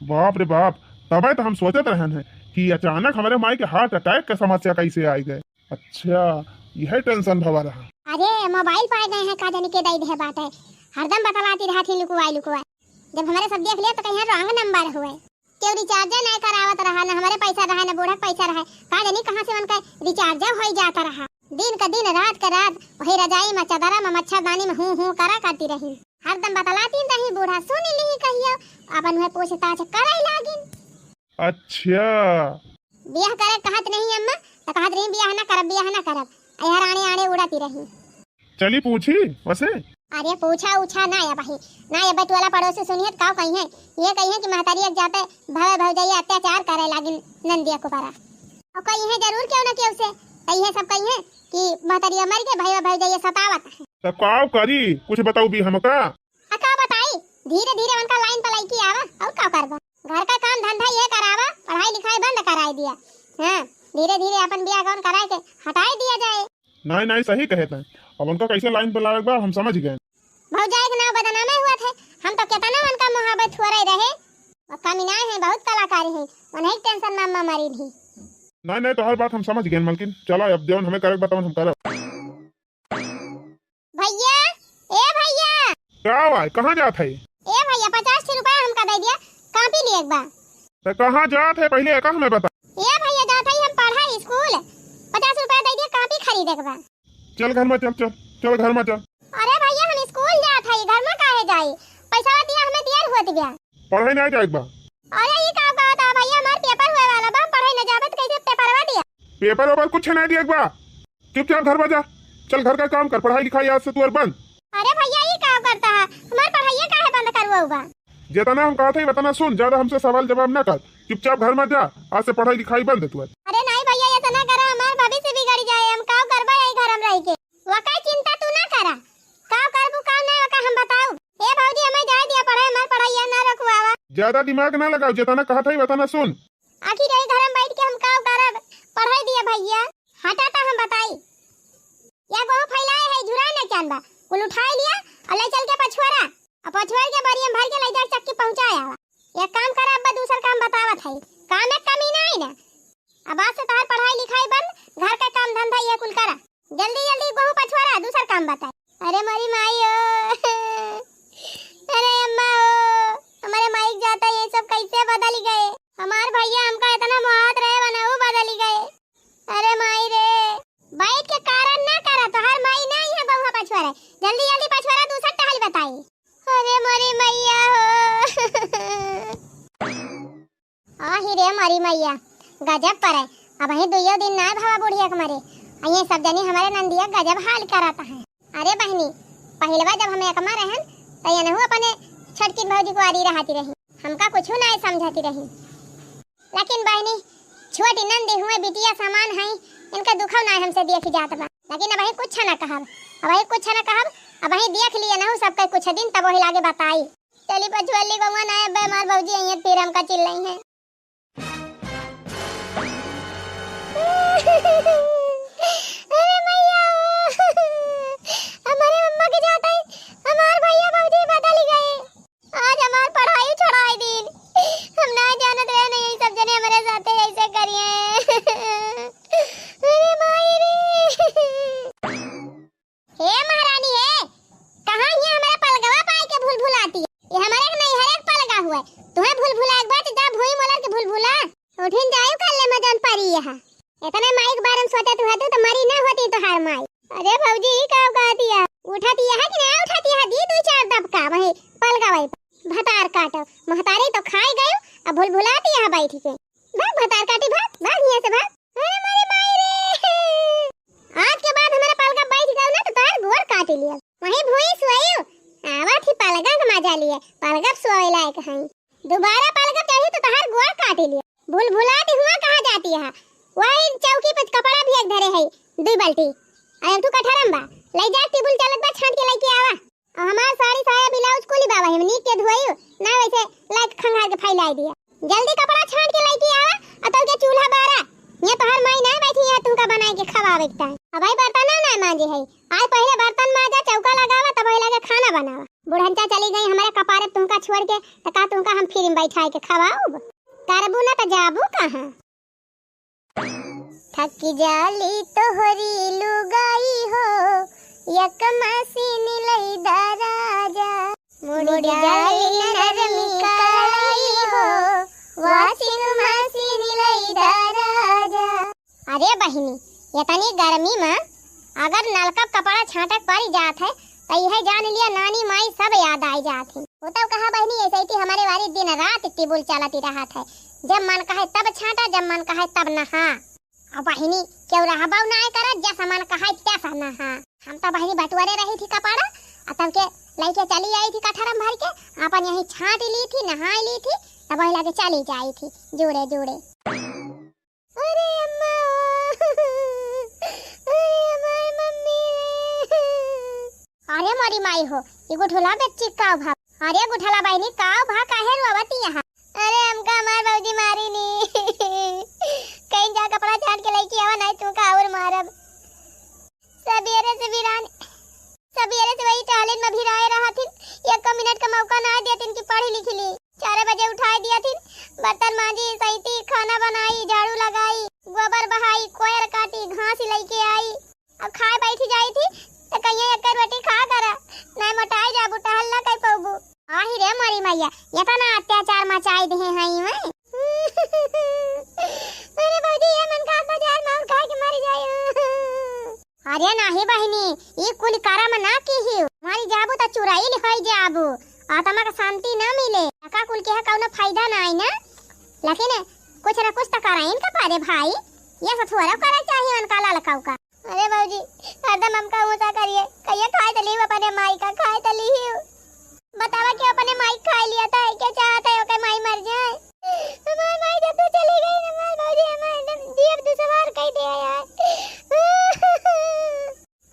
बाप रे बाप, तबे तो हम सोचत रहन है कि अचानक हमरे माई के heart attack के समस्या कैसे आई गए। अच्छा, यह tension भवा रहा। अरे, mobile पाए गए हैं, का जानी के दई दे बाटे, हरदम बतलाती रहत ही लुकवाई लुकवाई। जब हमरे सब देख लिया तो कहीं wrong number हुए। केहू recharge नाय करावत रहा, न हमरे पैसा रहा, न बूढ़ा के पैसा रहा। का जानी कहाँ से उनका recharge होई जात रहा। दिन का दिन, रात का रात, वही रजाई में, चदरा में, मच्छरदानी में हूँ हूँ करा करती रही। हरदम बतलाती रही, बूढ़ा सुन ली कहियो, अपन वह पूछताछ करे लागिन। अच्छा। बियाह करे कहत नहीं अम्मा, तो कहत रही, "बियाह ना करब, बियाह ना करब।" अइहर आड़े आड़े उड़ाती रही। चली पूछी वसे। अरे पूछा उछा ना अबही, ना अबे टोला पड़ोसी सुनिहत काव कहिहैं। ये कहिहैं कि महतारी एक जाते भवे भौजैया अत्याचार करे लागिन नंदिया कुपारा। और कहिहैं जरूर केहू ना केहू से, तो ये सब कहिहैं कि महतारिया मर के भैया भौजैया सतावत है। तो काव करी, कुछ बताऊ भी हमका। आ का बताई, धीरे धीरे उनका line पर लइकी आवा, और का करबा? घर का काम धंधा ये करावा, पढ़ाई लिखाई बंद कराई दिया। हाँ, धीरे धीरे अपन बियाह गौन कराए के हटाई दिया जाए। नहीं, नहीं, सही कहे तैं। अब उनका कैसे line पर लावे के बा, हम समझ गए। भौजाई के नाव बदनामे हुआ थे, हम तो केतना उनका मोहब्बत हो रहे रहे। वो कमी ना है, बहुत कलाकारी है, उन्हें tension में अम्मा मरी थी। नहीं, नहीं, तोहर बात हम समझ गए मलकिन। चला अब जौन हमें करे के बा तौन हम करब। भैया, ए भैया। का भाई, कहाँ जात है? ए भैया, पचास ठे रुपया हमका दे दिया, कॉपी लिए एक बार। तो कहाँ जात है, पहले एका हमें बता। ए भैया, जात है हम पढ़ा स्कूल, पचास रुपया दे दिया, कॉपी खरीदे के बा। चल घर में चल, चल, चल घर में चल। अरे भैया, हम स्कूल जात है, घर में काहे जाई? पैसा दिया हमें दिया होत गया। पढ़ाई नहीं जाए बा। अरे ई का कहत है भैया, हमार पेपर हुए वाला बा, हम पढ़ाई न जाबे तो कैसे पेपरवा दिया? पेपर वेपर कुछ नहीं दिए बा, चुपचाप घर में जा। चल घर का काम कर, पढ़ाई लिखाई आज से तू और बंद। अरे भैया ई का करता है, हमार पढ़ाइया काहे बंद करवाऊ बा? जितना हम कहत है उतना सुन, ज्यादा हमसे सवाल जवाब ना कर, चुपचाप घर में जा, आज से पढ़ाई लिखाई बंद है तू। अरे नहीं भैया, इतना करा हमार भविष्य बिगड़ जाए, हम काव करबा यही घर में रह के। वका चिंता तू ना करा, काव करबू काव नहीं वका हम बताऊ। ए भौजी, हमें जाए दिया पढ़े, हमार पढ़ाइया ना रखवावा। ज्यादा दिमाग ना लगाओ, जितना कहत है उतना सुन। आखिर यही घर में बैठ के हम काव करब, पढ़ाई दिया भैया। हटा तो हम बताई, या गोहूं फैलाए है, झुराए ना चान बा, कुल उठाए लिया और ले चल के पछुआरा, और पछुआर के बरिया में भर के ले जा चक्की पहुंचाए आवा। एक काम कर, अब दूसर काम बतावत है, काम एक कमी ना आई ना। अब आज से तोहार पढ़ाई लिखाई बंद, घर का काम धंधा ये कुल करा। जल्दी जल्दी गोहूं पछुआरा, दूसर काम बताए। अरे मोरी माई ओ, अरे अम्मा ओ, हमारे माई के जाता ये सब कैसे बदल गए। हमार भैया हमका इतना मोहात रहे वना वो बदल गए। अरे माई रे, बैठ के कारण ना करा, तोहार माई ना यहाँ गोहूं पछुआरा, जल्दी जल्दी पछुआरा, दूसर टहल बताई। अरे मोरी मैया हो। आही रे मोरी मैया, गजब परे। अबहीं दुइयो दिन ना भवा बुढ़िया के मरे, आ ये सब जनी हमारे नंदिया गजब हाल करत हैं। अरे बहनी, पहिलवा जब हम एकमा रहन, त एनहू अपने छोटकिन भौजी कुआरी रहती रही, हमका कुछ ना समझती रही। लेकिन बहनी, छोटी नंदी हुए बिटिया समान है, इनका दुखव ना हमसे देख जात बा। लेकिन अबहीं कुछ ना कहब, अबहीं कुछ ना कहब, अबहीं देख लिए नहू सबके कुछ दिन, तब वही लागे बताई। चली पछुअली गौवा ना, अबे हमार भौजी आई है, फिर हमका चिल्लाई है। अरे मैया, हमारे मम्मा के जाते ही हमार भैया भौजी बदल गए। आज हमार पढ़ाई छोड़ाई दीन। हम ना जानत रहे नहीं, सब जने हमारे साथे ऐसे करिए। अरे माई रे। हे महारानी हे, ए भौजी, ई का कहती है? उठती है कि ना उठती है? दी दो चार दबका वही पलगवै पर। भतार काटो, महतारी तो खाए गयो, अब भुलभुलाती है बैठ के। भाग भतार काटी, भाग, भाग हियां से भाग। अरे मोरी माई रे, आज के बाद हमारा पलगा बैठ गयो ना तो तोहार गोड़ काटी लिया। वही भुई सोयो, आवत ही पलगा के मजा लिए, पलगा सोए लायक है। दोबारा पलगा चढ़ी तो तोहार गोड़ काटी लिया। भुलभुलाती हुआ कहाँ जाती है? वही चौकी पे कपड़ा भी एक धरे है, दुई बाल्टी, और एक ठो कठरम बा। ले जा, टेबुल चलत बा, छांट के लेके आवा। और हमार साड़ी, साया, ब्लाउज कुली बाबा हम नीक के धोई, ना वैसे लाइक खंगार के फैलाई दिया। जल्दी कपड़ा छांट के लेके आवा, और तब के चूल्हा बारा। ये तोहर माई ना बैठी है तुमका बनाए के खवावे के ताई। अब भाई बर्तन ना, ना मांजे है, आज पहले बर्तन मांजा, चौका लगावा, तब लगे खाना बनावा। बुढ़ंचा चली गई, हमारे कपारे तुमका छोड़ के, तो का तुमका हम फ्री में बैठाए के खवाऊब? करबू ना तो जाबू कहाँ? थक जाली तोहरी लुगाई हो, एक मशीन लई दा राजा। मुड़ जाली नरमी कलाई हो, washing machine लई दा राजा। अरे बहिनी, इतनी गर्मी में अगर नलका कपड़ा छांटक पड़ जात है, तो यह जान लिया नानी माई सब याद आई जात है। वो तो कहा बहिनी, ऐसे ही हमारे वाली दिन रात टेबुल चलती रहत है, जब मन कहे तब छांटा, जब मन कहे तब नहा। अब बहिनी, क्यों रहबो ना करे, जैसा मन कहे तैसा नहा। हम तो बहिनी बटुअरे रही थी कपड़ा, और तब के लेके चली आई थी कठरम भर के, अपन यहीं छांट ली थी, नहाई ली थी, तब वही लगे चली जाई थी जुड़े जुड़े। अरे अम्मा, अरे अम्मा, मम्मी रे। अरे मोरी माई हो, ई गुठला बेच्ची का भा? अरे गुठला बहिनी, का भा, काहे रोवती यहाँ? अरे हमका हमार भौजी मारी नी। कहीं जा कपड़ा छांट के लेके आवा, नहीं तू का और मारब। सबेरे से बिरान, सबेरे से वही टहलिन में भिराए रहथिन, एको मिनट का मौका ना देतिन कि पढ़ लिख ली। चार बजे उठाए दियथिन, बर्तन मांजी, सैती, खाना बनाई, झाड़ू लगाई, गोबर बहाई, कोयर काटी, घास लेके आई। अब खाए बैठ जाई थी, तो कहिए एक रोटी खा करा, नहीं मोटाई जाबू, टहल ना कर पौबू। आही रे मोरी मैया, इतना अत्याचार मचाई दिहे हैं मैं। अरे भौजी, ये मन का अत्याचार मार खा के मर जाए। अरे नाही बहिनी, ई कुल करम ना किहियो। मरी जाबू त चुराइल होई जाबू। आत्मा के शांति ना मिले। का कुल के है कौनो फायदा ना आई ना। लेकिन कुछ ना कुछ त कराइन का पड़े भाई। ये सब थोड़ा करे चाहिए उनका ललकाऊ का। अरे भौजी, हरदम हमका ऊंचा करिए। कहिए खाए त ली अपने माई का, खाए त ली। बतावा कि अपने माई खाए लिया था, क्या चाहता है ओके माई मर जाए? हमार माई जब तो चली गई ना, हमार भौजी हमार एकदम जियब दुश्वार कई दिया यार।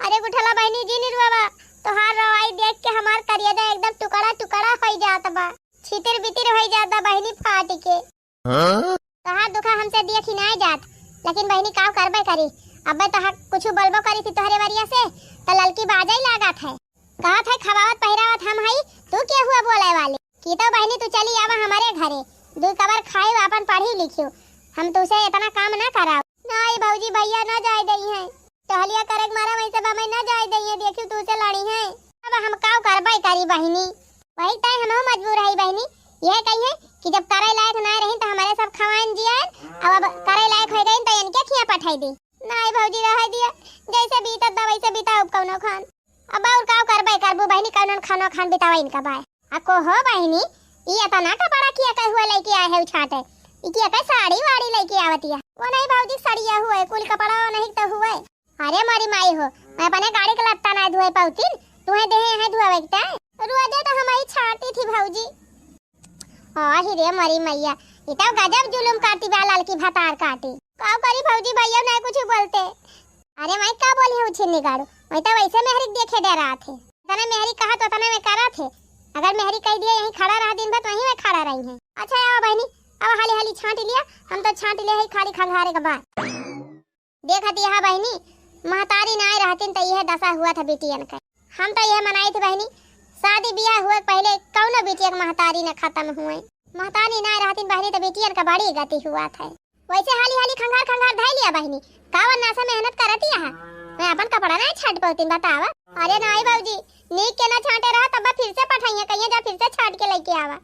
अरे गुठला बहिनी जी निरुआ बा, तोहार रवाई देख के हमार करियदा एकदम टुकड़ा टुकड़ा होई जात बा, छितिर बितिर होई जात बा बहिनी फाट के। हाँ? तोहार दुखा हमसे देखी नाय जात, लेकिन बहिनी काव करबे करी, अबे तोहार कुछ बोलबो करी थी तोहरे वरिया से, त ललकी बाजई लागत है। कहत है खवावत पहिरावत हम हई, तू के हुआ बोले वाली? की तो बहिनी तू चली आवा हमारे घरे, दुई कबर खाइब आपन पढ़ी लिखियो, हम तुसे इतना काम ना कराओ। नाई भौजी भैया ना जाए दई है, टहलिया करे के मारा वैसे बा मैं ना जाए दई है, देखियो तुसे लड़ी है। अब हम काव करबे करी बहिनी, वही तय हमहू मजबूर हई बहिनी। यह कही है कि जब करे लायक ना रही तो हमारे सब खवाइन जियान, अब अब करे लायक हो गई तो इनके खिया पठाई दी। नाई भौजी रह दिया, जैसे बीतत बा वैसे बिताओ कौनो खान। अब और काव करबे करबू बहिनी, कौनो खानो खान बितावा इनका बाय। आ को हो बहिनी, ई इतना कपड़ा किया के हुए लेके आए है उछाटे, ई किया के साड़ी वाड़ी लेके आवतिया। वो नहीं भौजी, सड़िया हुए, कुल कपड़ा वो नहीं तो हुए। अरे मोरी माई हो, मैं अपने गाड़ी के लत्ता ना धोए पाउतीन, तुहे देहे हैं धोवे के ताई। रोजे तो हम ही छाटी थी भौजी। आही रे मोरी मैया, ई तो गजब जुलुम काटी बा ललकी भतार काटी। का करी भौजी, भैया नहीं कुछ बोलते। अरे माई का बोली है उछिन्नी गाड़ू, मैं तो वैसे मेहरी के देखे डरा थे। तने मेहरी कहा तो तने में करा थे। अगर मेहरी कह दिया यहीं खड़ा रहा दिन भर तो वहीं में खड़ा रही है। अच्छा आओ बहिनी, अब हाली हाली छांट लिया, हम तो छांट लिया है खाली खंगारे के बाद। देखत यह बहिनी, महतारी नाय रहतिन त यह दशा हुआ था बिटियन के। हम तो यह मनाई थी बहिनी, शादी बियाह हुए के पहले कौनो बिटिया के महतारी न खत्म हुए। महतारी नाय रहतिन बहिनी त बिटियन का बड़ी गति हुआ था। वैसे हाली हाली खंगार खंगार धै लिया बहिनी, कावन नासा मेहनत करत यह। मैं अपन कपड़ा नाय छाट पौतिन बतावा। अरे नाई भौजी, नीक के ना छाटे रहा तब फिर से पठाइए, कहिए जा फिर से छाट के लेके आवा।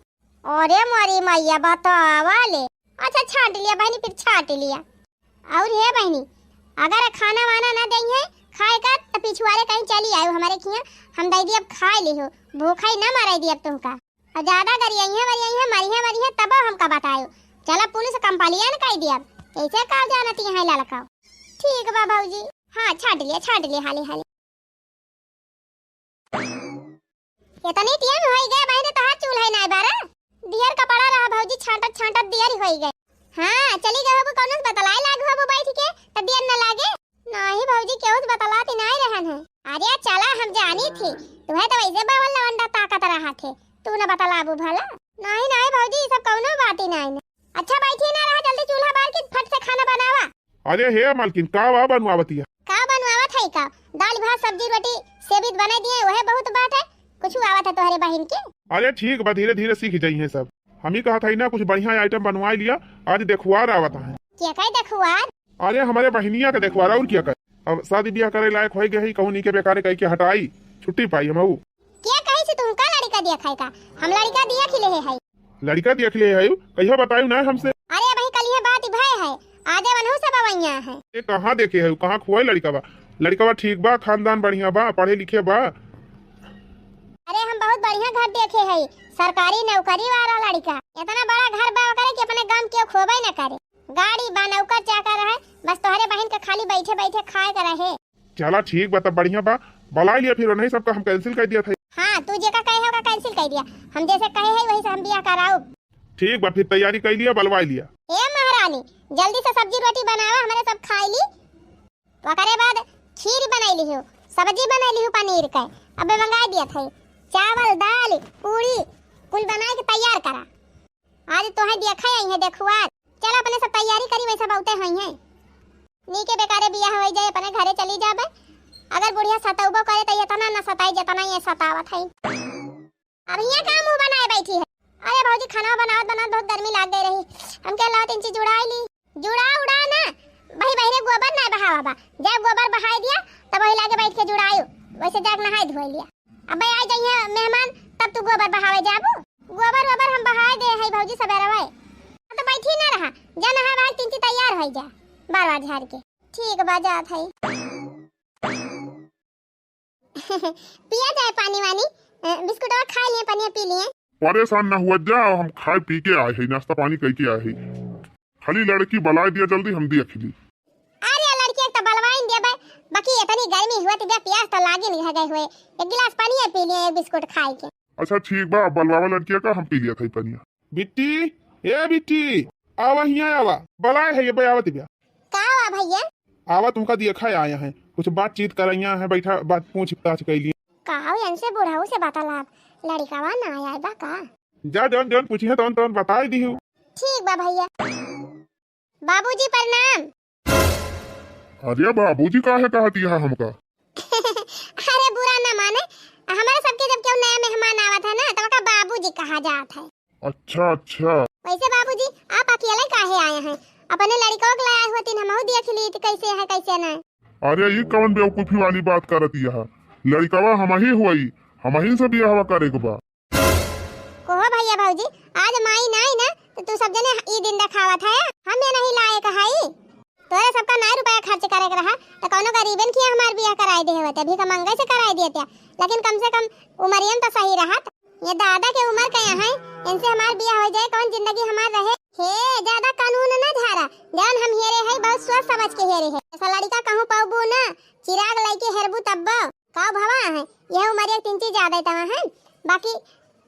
अरे मोरी मैया बतावा ले। अच्छा छाट लिया बहिनी, फिर छाट लिया। और हे बहिनी, अगर खाना वाना ना दई है, खाए का त पिछुआरे कहीं चली आयो हमरे खिया, हम दई दियब खाए लिहो, भूखा ही ना मराई दियब तुमका। और ज्यादा गरियाइहे, वरियाइहे, मरिहे, वरिहे, तब हमका बतायो। चला पुलिस complain कई दियब, ऐसे का जानती हैं ललका। ठीक बा भौजी, हाँ, छाट लिया, छाट लिया, हाली, हाली। इतनी टेम होई गए बहिने, तोहार चूल्हा ही नाय बारा। दियर का पड़ा रहा भौजी, छांटत छांटत दियर ही होई गए। हाँ, चली गए होबू, कौनो से बतलाए लाग होबू बैठ के, त दियर न लागे। नाही भौजी, केहू से बतलाती नाय रहन है। अरे चला, हम जानी थी, तुहे तो वैसे बवल लवंडा ताकत रहा थे, तू न बतलाबू भला। नाही, नाही भौजी, ई सब कौनो बात ही नाय न। अच्छा, बैठी ना रहा, जल्दी चूल्हा बार के फट से खाना बनावा। अरे हे मालकिन, का वा बनवावतिया? का बनवावत है का? दाल भात सब्जी रोटी सेबित बनाई दिए, वहे बहुत बात है। कुछ आवत है तोहरे बहिन के? अरे ठीक बा, धीरे धीरे सीख जाइए सब। हम ही कहत है ना, कुछ बढ़िया item बनवाई लिया, आज देखुआर आवत है। क्या कहे देखुआर? अरे हमरे बहिनिया के देखुआर, और क्या करे? अब शादी ब्याह करे लायक होई गई, कहूँ नी के बेकारे कही के हटाई, छुट्टी पाई हम। क्या कही से तुमका लड़का देखे का? हम लड़का देख लेहे है। लड़का देख लेहे है? कहिया बतायु ना हमसे? अरे अबही कलिया बात भय है, आजे वनहु सब अवैया है। ए, कहाँ देखे है, कहाँ खुआई लड़का बा? लड़का बा ठीक बा, खानदान बढ़िया बा, पढ़े लिखे बा? अरे हम बहुत बढ़िया घर देखे है, सरकारी नौकरी वाला लड़का। इतना बड़ा घर बा ओकरे कि अपने गांव के खोबे न करे। गाड़ी बा, नौकर चाकर है, बस तोहरे बहिन के खाली बैठे बैठे खाए के रहे। चला ठीक बा, तब बढ़िया बा, बलाई लिया फिर उन्हीं सबका हम cancel कर दिया था। हाँ, तू जेका कहे है ओका cancel कर दिया, हम जैसे कहे है वही से हम बियाह कराउब। ठीक बा, फिर तैयारी कर लिया, बलवाई लिया। ए महारानी, जल्दी से सब्जी रोटी बनावा, हमरे सब खाई ली, ओकरे बाद खीर बनाई लिहु, सब्जी बनाई लिहु पनीर के, अब मंगाई दिया था, चावल, दाल, पूरी, कुल बनाए के तैयार करा। आज तोहे देखा आई है देखुआर। चल अपने सब तैयारी करी, वैसे बहुते होई है। नीके बेकारे बियाह होई जाए, अपने घरे चली जाबे। अगर बुढ़िया सतौबो करे त इतना न सताई जितना ये सतावत है। अब हियाँ का मुंह बनाए बैठी है? अरे भौजी, खाना बनावत बनावत बहुत गर्मी लाग गई रही, हमके अलावा तीन चीज जुड़ाई ली। जुड़ा उड़ा ना, वही बहिरे गोबर ना बहावा बा। जब गोबर बहाई दिया, तब वही लागे बैठ के जुड़ायु, वैसे जाके नहाई धोई लिया। अब आई जाइए मेहमान, तब तू गोबर बहावे जाबू। गोबर वोबर हम बहाए दे है भौजी सबेरवे। तो बैठी ना रहा, जा नहा बहा के तिंची तैयार होई जा, बार बार झाड़ के। ठीक बा, जात है। पिया जाए पानी वानी, अ, बिस्कुटवा खा लिए, पनिया पी लिए। परेशान ना हुआ जा, हम खाए पी के आए हैं, नाश्ता पानी करके आए हैं। खाली लड़की बलाए दिया जल्दी, हम देख ली। अरे लड़की एक तो बलवाइन देबे, बाकी इतनी गर्मी हुआ तो प्यास तो लागे नहीं है गए हुए। एक गिलास पानी पी लिए, एक बिस्कुट खाए के। अच्छा ठीक बा, बलवावा लड़किया का, हम पी लिया था ई पनिया। बिट्टी, ए बिट्टी, आवा हियाँ आवा, बलाए है ये बे, आवत बिया। का हुआ भैया? आवा तुमका देखा आया है, कुछ बातचीत करैया है, बैठा बात पूछ ताछ कैली। का हो इनसे बुढ़ऊ से बतलाब, लड़िकावा ना आया बा का? जा जौन जौन पूछी है तौन तौन बताई दी हूँ। ठीक बा भैया। बाबूजी प्रणाम। अरे बाबूजी काहे कहत यहाँ हमका? अरे बुरा ना माने, हमारे सबके जब केहू नया मेहमान आवत है ना, तब ओका बाबूजी कहा जात है। अच्छा अच्छा। वैसे बाबूजी, आप अकेले काहे आए हैं? अपने लड़िकवा के लाए हुए तीन, हमहू देख ली तो कैसे है कैसे ना। अरे ई कौन बेवकूफी वाली बात करत यहाँ? लड़िकवा हमही हुई, हमही से बियाहवा करे के बा। कोहो भैया भौजी, आज माई नाई ना, तो तू सब जने ई दिन देखावत है, हम ये नहीं लायक हई। तोरे सबका नाई रुपया खर्च करे के रहा, तो कौनो गरीबन के हमार बियाह कराई दे होते, भीख मंगे से कराई देते, लेकिन कम से कम उमरियन तो सही रहत। ये दादा के उमर के यहाँ, इनसे हमार बियाह हो जाए, कौन जिंदगी हमार रहे? हे, ज्यादा कानून ना झारा, जौन हम हेरे है, बहुत सोच समझ के हेरे है। ऐसा लड़िका कहूँ पाबू ना, चिराग लइके हेरबू तब्बो। का भवा है, यह उमरिया के तीन चीज ज्यादा तवा है, बाकी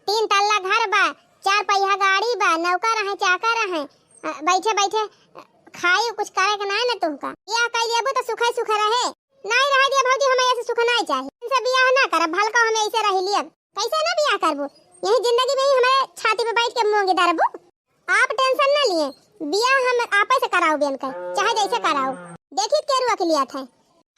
तीन तल्ला घर बा, चार पहिया गाड़ी बा, नौकर है, चाकर है, अ, बैठे बैठे, अ, खाई कुछ करे के नाय न तुमका। बियाह कर लेबू तो सुखे सुखे रहे। नाय रह दिया भौजी, हमें ऐसे सुख नाय चाही। इनसे बियाह ना करब, भलका हमें ऐसे रह लियब। कैसे ना बियाह करबू? यही जिंदगी में ही हमारे छाती पे बैठ के मूंगी दरबू। आप tension ना लिए, बियाह हम आपे से कराऊ बेन के, चाहे जैसे कराऊ। देखित के रुआ के लिया था।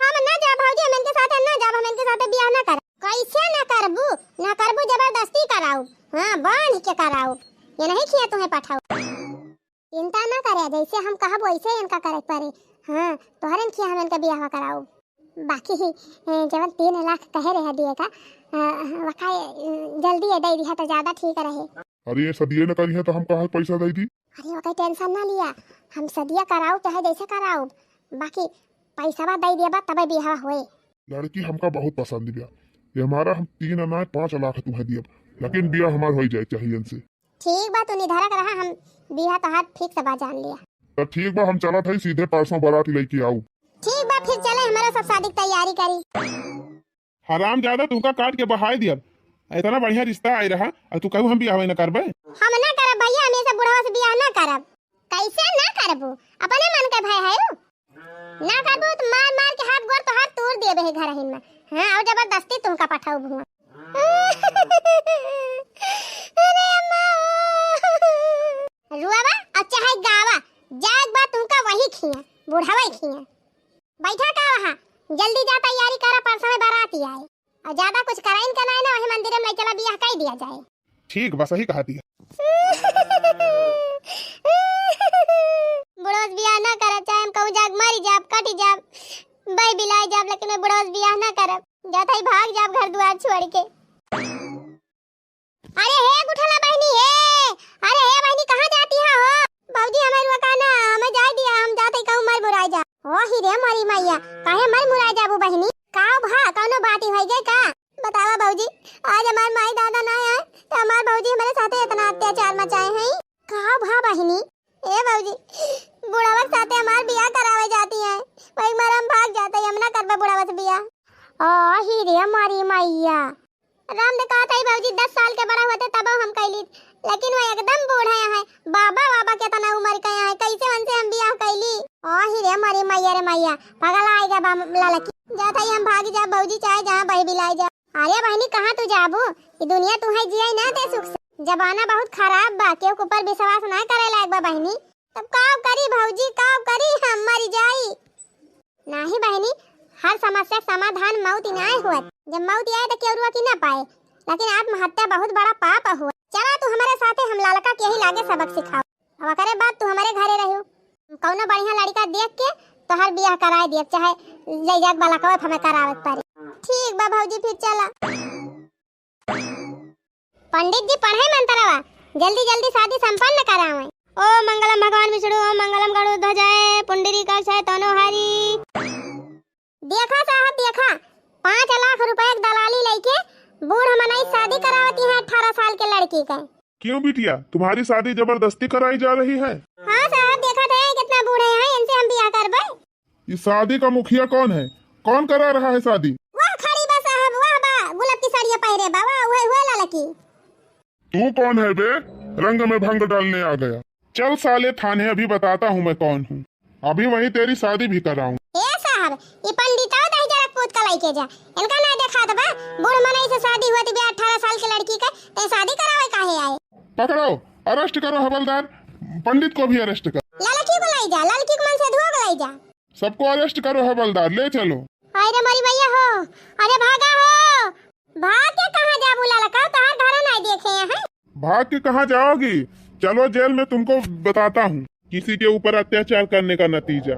हम ना जाब भौजी, हम इनके साथ ना जाब, हम इनके साथ बियाह ना करब। कैसे ना करबू? ना करबू, जबरदस्ती कराऊ। हाँ, बांध के कराऊ। ये नहीं खिया तुम्हें पठाऊ। चिंता ना करे, जैसे हम कहब वैसे इनका करे पड़े। हाँ, तोहरे खिया हम इनका बियाह कराऊ। बाकी, ए, जवन तीन लाख कहे रहे दिए का, अ, वका, ए, जल्दी ये दे दिया तो ज्यादा ठीक रहे। अरे, ये सदिये न करिहे तो हम कहाँ पैसा दे दी? अरे, वका tension ना लिया, हम सदिया कराऊ चाहे जैसे कराऊ, बाकी पैसावा दे दिया बा तबे बियाह होए। लड़की हमका बहुत पसंद बिया। ये हमारा हम तीन ना पाँच लाख तुम्हें दियब, लेकिन बिया हमार होई जाए चाहिए इनसे। ठीक बा, तू निधरक रहा, हम बिया तोहार fix बा, जान लिया। तो ठीक बा, हम चलत हई, सीधे परसों बारात लइके आऊ। ठीक बा, फिर चले, हमारा सब शादी की तैयारी करी। हरामजादा, तुमका काट के बहाय दियब। इतना बढ़िया रिश्ता आए रहा, और तू कहू हम बियाह न करबे? हम ना करब भैया, हम ये सब बुढ़वा से बियाह ना करब। कैसे ना करबू? अपने मन के भय है उ। ना करबू तो मार मार के हाथ गोड़ तोहार तोड़ देबे है घर हिन में। हाँ, और जबरदस्ती तुमका पठाऊ भुआ। अरे अम्मा। रुआवा और चाहे गावा, जाए एक बार तुमका वही खिया, बुढ़ावा ही खिया। बैठा का वहाँ, जल्दी जा तैयारी करा, परसों में बारात ही आए। और ज्यादा कुछ कराइन का नहीं ना, वही मंदिर में ले चला, बियाह कर दिया जाए। ठीक बा, सही कहती है। बुढ़वा से बियाह ना करा, चाहे हम कहूँ जाग मरी जाब, कटी जाब, बह बिलाई जाब, लेकिन मैं बुढ़वा से बियाह ना करब। जात ही भाग जाब घर दुआर छोड़ के। अरे हे गुठला बहिनी हे, अरे हे बहिनी, कहाँ जाती है हो? भौजी, हमार रुआ का ना, हमें जाए दिया, हम जाते कहूँ मर मुराई जा। ओ ही रे मोरी मैया, काहे मर मुराई जाबू बहिनी? का भा, कौनो बात ही होई गई का? बतावा भौजी, आज हमार माई दादा ना आए, तो हमार भौजी हमारे साथे इतना अत्याचार मचाए हैं। का भा बहिनी? ए भौजी, बुढ़ावा के साथे हमार बियाह करावे जाती है, वही मर हम भाग जाते, हम ना करबे बुढ़ावा से बियाह। ओ ही रे मोरी मैया, राम दे कहत हई भौजी, दस साल के बड़ा होते तब हम कैली, लेकिन वो एकदम बूढ़ा है, बाबा बाबा के तना उम्र के है, कैसे उनसे हम बियाह कैली? ओ ही रे मरी मैया रे मैया, पगल आएगा बा ललकी। जात हई हम भागी जा भौजी, चाहे जहाँ बही बिलाई जा। अरे बहिनी, कहाँ तू जाबू? ई दुनिया तुहे जिए ना दे सुख से। जमाना बहुत खराब बा, केहू के ऊपर विश्वास ना करे लायक बा बहिनी। तब का करी भौजी, का करी, हम मरी जाई। नाही बहिनी, हर समस्या के समाधान मौत ही नाय हुआ। जब मौत आए तो केवरुआ की ना पाए, लेकिन आत्महत्या बहुत बड़ा पाप हुआ। चला तू हमारे साथे, हम ललका के ही लागे सबक सिखाओ। अब ओकरे बाद तू हमारे घरे रहियो, कौनो बढ़िया लड़का देख के तोहर बियाह कराए दियब, चाहे ले जाके बलकवा हमें करावे के पड़े। ठीक बा भौजी, फिर चला। पंडित जी, पढ़े मंत्रवा, जल्दी जल्दी शादी संपन्न करावे। ओम मंगलम भगवान विष्णु, ओम मंगलम गरुड़ ध्वजाय, पुंडरीकाक्षाय तनो हरि। देखा साहब, देखा, पाँच लाख रुपए के दलाली लेके बूढ़ मनई शादी करावती है अठारह साल के लड़की के। क्यों बिटिया, तुम्हारी शादी जबरदस्ती कराई जा रही है? हाँ साहब, देखा थे कितना बूढ़े हैं, इनसे हम बियाह करबे। इस शादी का मुखिया कौन है? कौन करा रहा है शादी? वाह खड़ी बा साहब, वाह बा, गुलाब की साड़ियाँ पहरे बा, वाह, वही हुआ ललकी। तू कौन है बे? रंग में भंग डालने आ गया। चल साले थाने, अभी बताता हूँ मैं कौन हूँ। अभी वहीं तेरी शादी भी कराऊँ। ए साहब, ई पंडितवा दही जरा पूत का लइके जा। इनका ना देखात बा, बूढ़ मनई से शादी हुआ थी बे अठारह साल के लड़की के, ते शादी करावे काहे आए? पकड़ो, arrest करो हवलदार, पंडित को भी arrest करो। ललकी को लाई जा, ललकी को मन से धुआ को लाई जा। सबको arrest करो हवलदार, ले चलो। हाय रे मरी भैया हो, अरे भागा हो, भाग के कहाँ जाबू ललका, तोहार घर नहीं देखे हैं। भाग के कहाँ जाओगी? चलो जेल में, तुमको बताता हूँ किसी के ऊपर अत्याचार करने का नतीजा।